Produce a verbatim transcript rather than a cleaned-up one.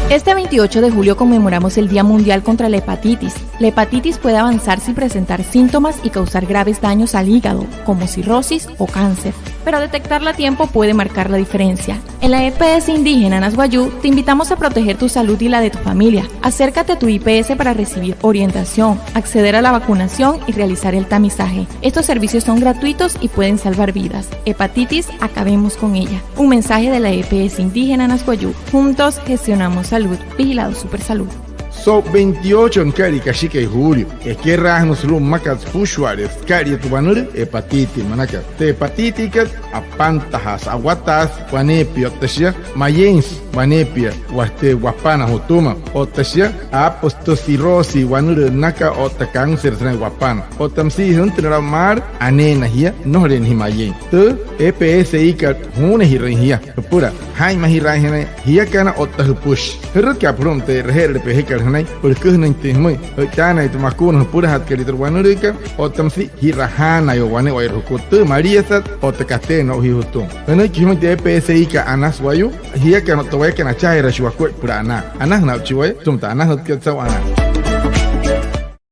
Este veintiocho de julio conmemoramos el Día Mundial contra la Hepatitis. La hepatitis puede avanzarse y presentar síntomas y causar graves daños al hígado, como cirrosis o cáncer. Pero detectarla a tiempo puede marcar la diferencia. En la E P S Indígena Anas Wayuu te invitamos a proteger tu salud y la de tu familia. Acércate a tu I P S para recibir orientación, acceder a la vacunación y realizar el tamizaje. Estos servicios son gratuitos y pueden salvar vidas. Hepatitis, acabemos con ella. Un mensaje de la E P S Indígena Anas Wayuu. Juntos gestionamos salud. Vigilado Supersalud. So'u veintiocho nüka'lia kashikai julio, ekeraajünüsü sulu'u mmakat süpüshua'aleerua süka'lia tü wanülüü hepatitis münakat. Tü hepatitikat apantajaasü, awataasü waneepia, otta shia mayeinsü waneepia, wa-, tü wapana jütüma, otta shia aapüsü tü cirrosis wanülüü nünakat otta cáncer sünain wapana. Otta müsia jüntünüle aa'u maalü, aneena jia, nnojoleena jia mayein. Tü E P S I kat juunajirüin jia jüpüla jaa'inmajiraainjanain jiakana otta jüpüshi. Jürütkaapa sulu'umüin tü e'reje'erüle pejekat jünain, pülüküjünüinjatüin jümüin, jü'itaanüin tü makuuna jüpülajatkat tü wanülüükat, otta müsia ji'rajaanaiwa wane'ewai jukua tü maliasat otta kateena o'u jia jütüma. Anüiki jümüin tü E P S I kat Anas Wayuu, jiakana otta wayakana achajaajiraashii wakuaippa süpüla anaa. Anajüna aa'uchii waya sütüma tü anajütkat saa'u anaa.